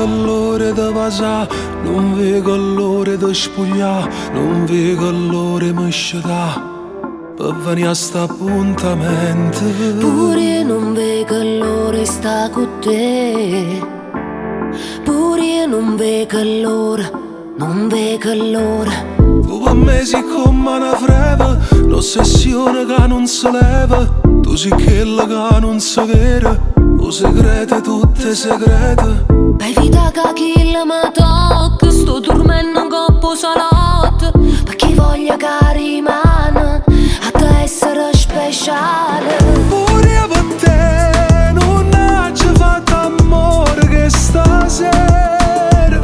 veco l'ora 'e te vasà, nun veco l'ora 'e te spuglià, nun veco l'ora 'e me scetà pe venì a st'appuntamento. Pure nun veco l'ora 'e sta cu te. Pure nun veco l'ora, nun veco l'ora. Tu pe me si comm' 'a na freva, n'ossessione ca nun se leva. Tu si chella ca nun se vere, 'o segreto 'e tutt' 'e segrete. Pe evità ca chillo me tocca, sto durmenno 'ncopp' 'o salotto. Pecché voglio ca rimane a te essere speciale. Pure pe te nun aggio fatto ammore chesta sera.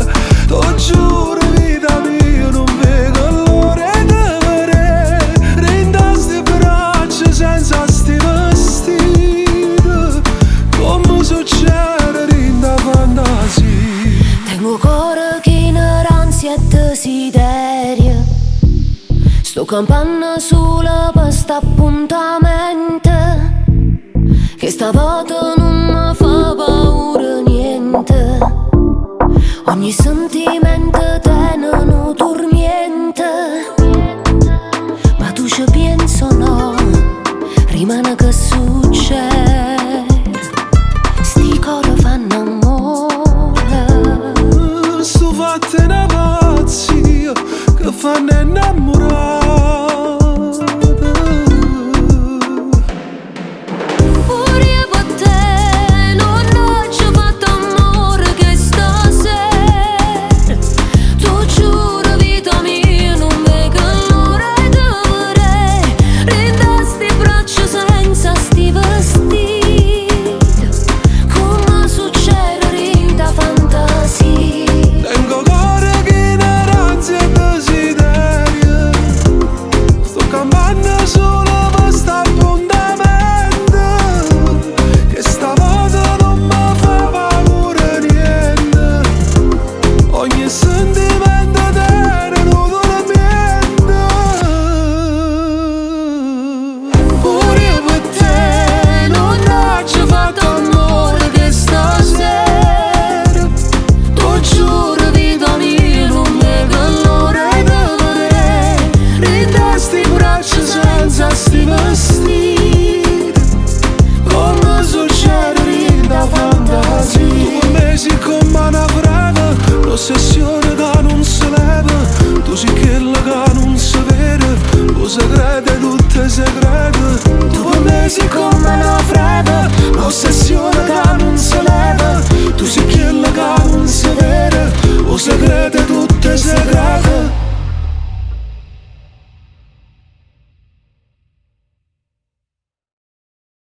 T' 'o giuro, vita mia, nun veco l'ora 'e te vedè. Dint' 'a 'sti braccia senza 'sti vestiti, comme succede dint' 'a fantasia. Tengo 'o core chino d'ansia e desiderio. Sto campanno sulo pe st'appuntamento. Chesta volta nun me fa paura niente. Ogni sentimento tene nu turmiento. Ma tu ci penso no, rimane che succede. Sti core fanno amore. Sto fatto è na pazzia che fanno 'e 'nnammurate. Pure pe te nun aggio fatto ammore chesta sera. T' giuro, vita mia, nun veco l'ora 'e te vedè. Dint' 'a 'sti braccia senza 'sti vestiti, comme succede dint' 'a fantasia. Tengo 'o core chino d'ansia e desiderio. Sto campanno solo per st'appuntamento. Chesta volta non mi fa paura niente. Ogni sentimento tiene nu turmiento. Pure per te nun aggio fatto ammore chesta sera. T' giuro, vita mia, nun veco l'ora 'e te vedè. Dint' 'a 'sti braccia senza 'sti vestiti, comme succede dint' 'a fantasia. Tu pe me si comm' 'a na freva, n'ossessione ca nun se leva. Tu si chella ca nun se vere, 'o segreto 'e tutt' 'e segrete. Tu pe me si comm' 'a na freva, n'ossessione ca nun se leva.